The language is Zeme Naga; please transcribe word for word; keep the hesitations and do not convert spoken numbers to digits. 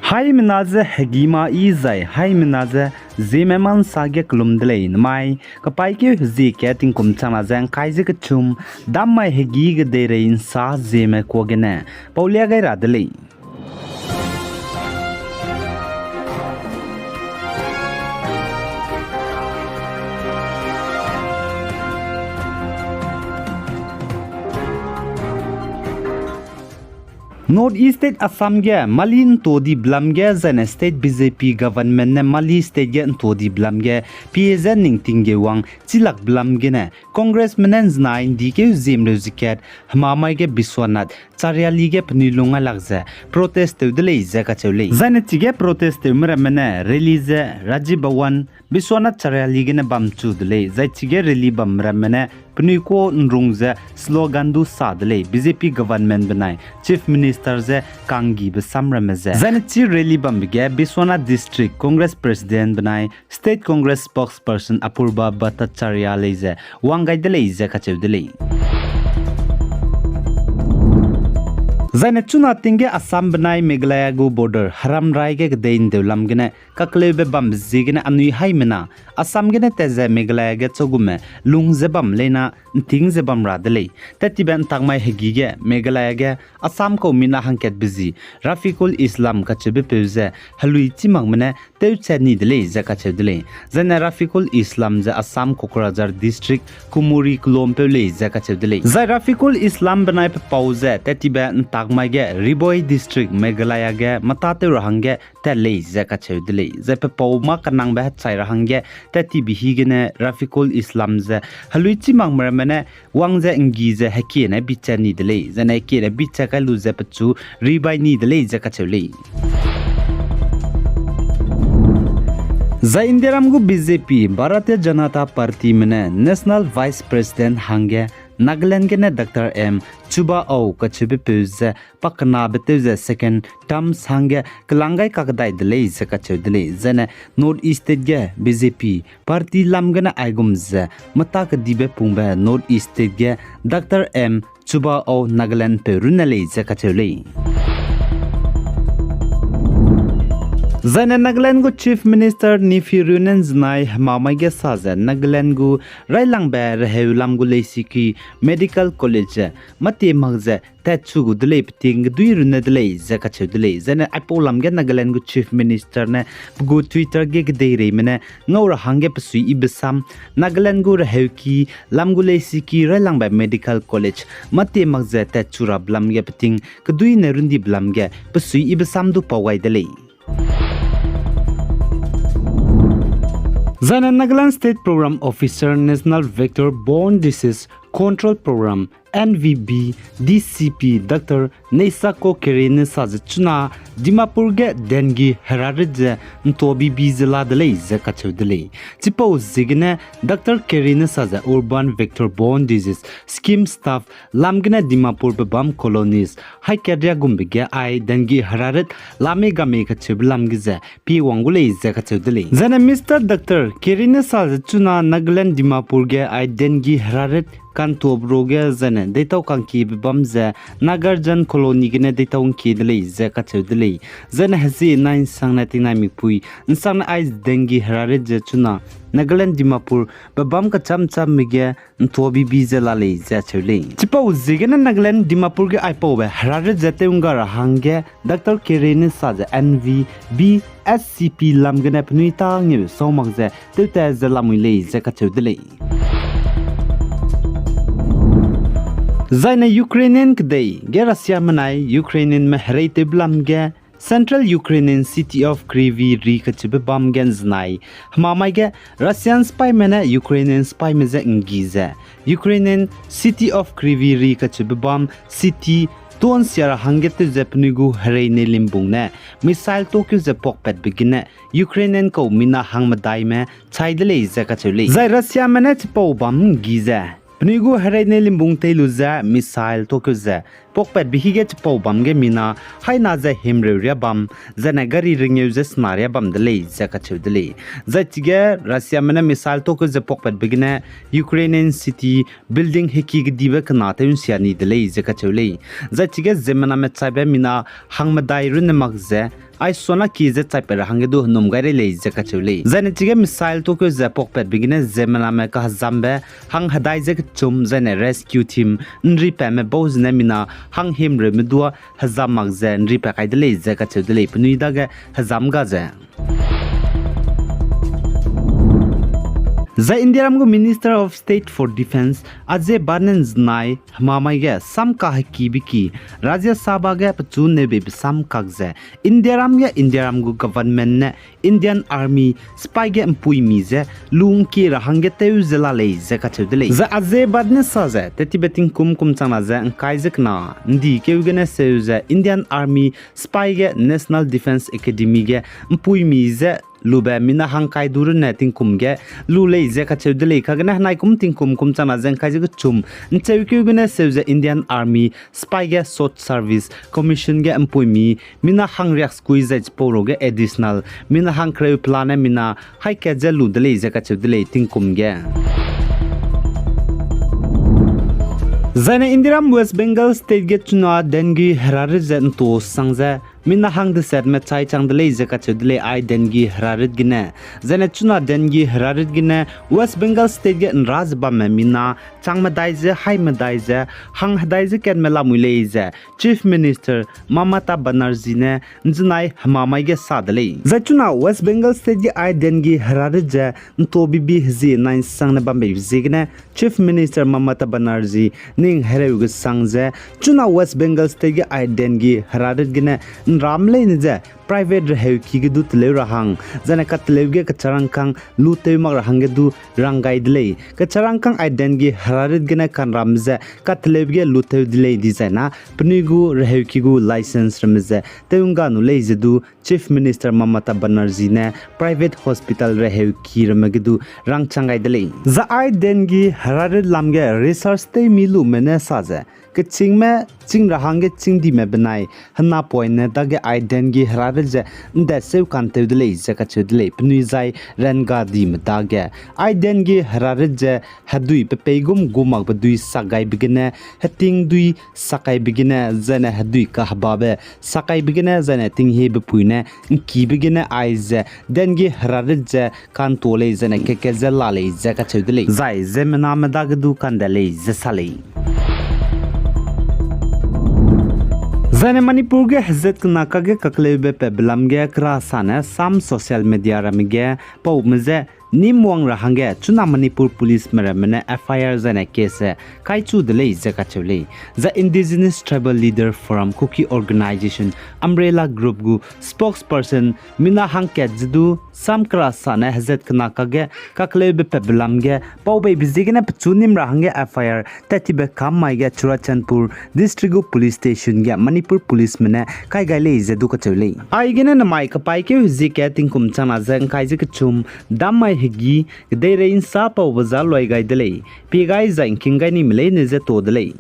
Haimena ze hegî ma yi zai haimena ze Zeme ma nsa ge kelum de lei. Nemai kapaîkeu hezie kat tingkum changna ze ngkai ze kechum, dam mai hegî kedeirei nsa Zeme kuâ gene paulia gai ra de lei. North East State Assam ge mali ntuâ di belam ge zaine state B J P government ne mali state ge ntuâ di belam ge pie ze ning tinggeu wang chilak belam gene Congressme ne nzenai ndikeu ziemreu ze kat hemamai ge Biswanath Chariali ge penui lung ngailak ze protest tew de lei ze kacheu lei. Zaine chige protest tewme ramme ne rally ze Raj Bhavan Biswanath Chariali gene bam chu de lei. Zai chige rally bam ramme ne penui kuâ nrung ze slogan du sa de lei, B J P government benai Chief Minister ze kanggibe sam ramme ze. Zaine chi rally bambe ge Biswanath District Congress President benai State Congress Spokesperson Apurva Bhattacharya lei ze wang gai de lei ze kacheu de lei. Zaine chuna ting ge Assam benai Meghalaya gu border heramrai ge kedei ndeu lam gene kakleube bambe ziegene anui haimena Assam gene tat ze Meghalaya ge chagume lung ze bam leina nting ze bam ra de lei. Tat tibe ntak mai hegî ge Meghalaya ge Assam kau mina hangkatbe zi Rafiqul Islam kacheubepeu ze helui chî makme ne tewchat ni de lei ze kacheu de lei. Zaine Rafiqul Islam ze Assam Kokrajhar District Kumori kelompeu lei ze kacheu de lei. Zai Rafiqul Islam benai pepau ze tat tibe ntak mai ge Ri Bhoi District Meghalaya ge mâtâtew ra hangge tat lei ze kacheu de lei. Zai pepau mâ kenangbe hechai ra hangge tat tibe hi gene Rafiqul Islam ze helui chî makme ramme ne wang ze nggi ze hekie ne bichat ni de lei. Zaine hekie ne bichat kai lu ze pechu ribai ni de lei ze kacheu lei. Zai Indiaram gu B J P, Bharatiya Janata Partyme ne National Vice President hangge Nagaland gene Doctor M Chuba Aung kacheubepeu ze pakenabe tew ze second term hangge kelang gai kakdai de lei ze kacheu de lei. Zaine North East State ge B J P party lam gene aigum ze mâtâ kedibe pungbe North East State ge Doctor M Chuba Aung Nagaland peu runne lei ze kacheu lei. Zaine Nagaland gu Chief Minister Neiphiu Rio ne nzenai hemamai ge sa ze Nagaland gu railangbe reheu lam gu leisiki Medical College ze mâtie mak ze tatchu gu de lei peting kedui runne de lei ze kacheu de lei. Zaine aipau lam ge Nagaland gu Chief Minister ne pe gu Twitter ge kedeireime ne ngau ra hangge pesui yibe sam, Nagaland gu reheuki lam gu leisiki railangbe Medical College mâtie mak ze tatchu rabe lam ge peting kedui ne rundibe lam ge pesui yibe sam du pau gai de lei. Zaine Nagaland State Program Officer National Vector Borne Disease Control Program, N V B D C P, Doctor Neisako Kere ne sa ze chuna Dimapur ge dengue herarit ze ntuâ bibi ze la de lei ze kacheu de lei. Chipau ziegene Doctor Kere ne sa ze Urban Vector Borne Disease Scheme staff lam gene Dimapurbe bam colonies haikariagumbe ge ai dengue herarit la mei ga mei kacheube lam ge ze pie wang gu lei ze kacheu de lei. Zaine Mister Doctor Kere ne sa ze chuna Nagaland Dimapur ge ai dengue herarit kantuabe ruage zaine deitau kangkiebe bam ze Nagarjan colony gene deitau ngkie de lei ze kacheu de lei. Zaine hezie nai nsangne tingnai mikpui nsangne ai dengue herarit ze chuna Nagaland Dimapurbe bam kecham chamme ge ntuâ bibi ze la lei ze acheu lei. Chipau ziegene Nagaland Dimapur ge aipaube herarit ze tew ngga ra hangge Doctor Kere ne sa ze N V B S C P lam gene penui tâ ngeu sau mak ze tewtat ze lamui lei ze kacheu de lei. Zaine Ukrainian kedei ge Russiame nai Ukrainianme hereitewbe lam ge Central Ukrainian city of Kryvyi Rih kacheube bam ge nzenai hemamai ge Russian sipaîme ne Ukrainian sipaîme je nggi ze Ukrainian city of Kryvyi Rih kacheube bam city tuâ nsia ra hangge tew ze penui gu hereine limbung ne missile tuâkeu ze puakpatbe gene Ukrainian kau mina hangmedaime chai de lei ze kacheu lei. Zai Russiame ne chipau bam nggi ze penui gu hereine limbung tei lu ze missile tuâkeu ze puakpatbe hige chipau bam ge mina haina ze himreu riâ bam, zaine gari rengeu ze sena riâ bam de lei ze kacheu de lei. Zai chige Russiame ne missile tuâkeu ze puakpatbe gene Ukrainian city building heki kedibe kena tew nsia ni de lei ze kacheu lei. Zai chige ziemmename chaibe mina hangmedai runne mak ze, aisona kie ze chaipat ra hangge du henum gai rei lei ze kacheu lei. Zaine chige missile tuâkeu ze puakpatbe gene ziemmename kahezambe hanghedai ze kechum zaine rescue team ’nripatme bau zene mina hanghimreume dua hezam mak ze ’nripat kai de lei ze kacheu de lei, penui dage hezam ga ze. Zai Indiaram gu Minister of State for Defence Ajay Bhalla ne ’nzenai hemamai ge sam kahekibe ki Rajya Sabha ge pechu neubeibe sam kak ze Indiaram ge Indiaram gu government ne Indian Army sipai ge ’mpuimi ze lu ’ngkie ra hangge tew ze la lei ze kacheu de lei. Zai Ajay Bhalla ne sa ze, tettibe tingkum kum changna ze ’ngkai ze kena ’ndi keu gene seu ze Indian Army sipai ge National Defence Academy ge ’mpuimi ze lube mina hangkai du runne tingkum ge lu lei ze kacheu de lei. Kagene henai kum tingkum kum changna ze ’ngkai ze kechum ’ncheukeu gene seu ze Indian Army sipai ge Short Service Commission ge ’mpuimi mina hangriaksekui zai chipau ruage additional mina hangkereu pelane mina haî kat ze lu de lei ze kacheu de lei tingkum ge. Zaine Indiaram West Bengal State ge chuna dengue herarit ze ’nto sang ze mina hang desetme chai chang de lei ze kacheu de lei ai dengue herarit gene. Zaine chuna dengue herarit gene West Bengal State ge ’nra ze bamme mina chang medai ze haî medai ze hanghedai ze katme lamui lei ze Chief Minister Mamata Banerjee ne ’nzenai hemamai ge sa de lei. Zai chuna West Bengal State ge ai dengue herarit ze ’nto bibi hezie nai ’nsangne bambeibe ziegene Chief Minister Mamata Banerjee ning hereu gesang ze chuna West Bengal State ge ai dengue herarit gene ’nram leine ze private reheuki ge du teleu ra hang, zaine kateleu ge kecharangkang lutew mak ra hangge du rang gai de lei. Kecharangkang ai dengue herarit gene kanram ze kateleu ge lutew de lei dizai na penui gu reheuki gu licence ramme ze tew ’ngga nu lei ze du Chief Minister Mamata Banerjee ne private hospital reheuki ramme ge du rangchang gai de lei. Zai ai dengue herarit lam ge research tewmi lume ne sa ze, kechîngme chîng ra hangge chîngdime benai henapoine dage ai dengue herarit ze ’ndet seu kantew de lei ze kacheu de lei, penui zai rangga dime dage. Ai dengue herarit ze hedui pe peigum gu makbe dui sak gaibe gene, heting dui sak gaibe gene, zaine hedui kahebabe sak gaibe gene, zaine tinghebe pui ne ’ngkibe gene aize dengue herarit ze kanto lei, zaine keke ze la lei ze kacheu de lei. Zai ziemmename dage du kande lei ze sa lei. Zaine Manipur ge hezat kena kakge kakleube patbe lam ge kerasane sam social media ramme ge paume je nîm wang ra hangge chuna Manipur policeme ramme ne F I R zaine case ze kaichu de lei ze kacheu lei. Zai Indigenous Tribal Leader Forum Kuki Organisation umbrella group gu spokesperson mina hangkat ze du sam kerasane hezat kena kakge kakleube patbe lam ge paubeibe ziegene pechu nîm ra hangge F I R tattibe kam mai ge Churachandpur District gu police station ge Manipur policeme ne kai gai lei ze du kacheu lei. Aigene namai kapaîkeu hezie kat tingkum changna ze ’ngkai ze kechum, dam mai hegî, kedeirei ’nsa paube za luai gai de lei, pie gai zai ’ngking gai nime leine ze to de lei.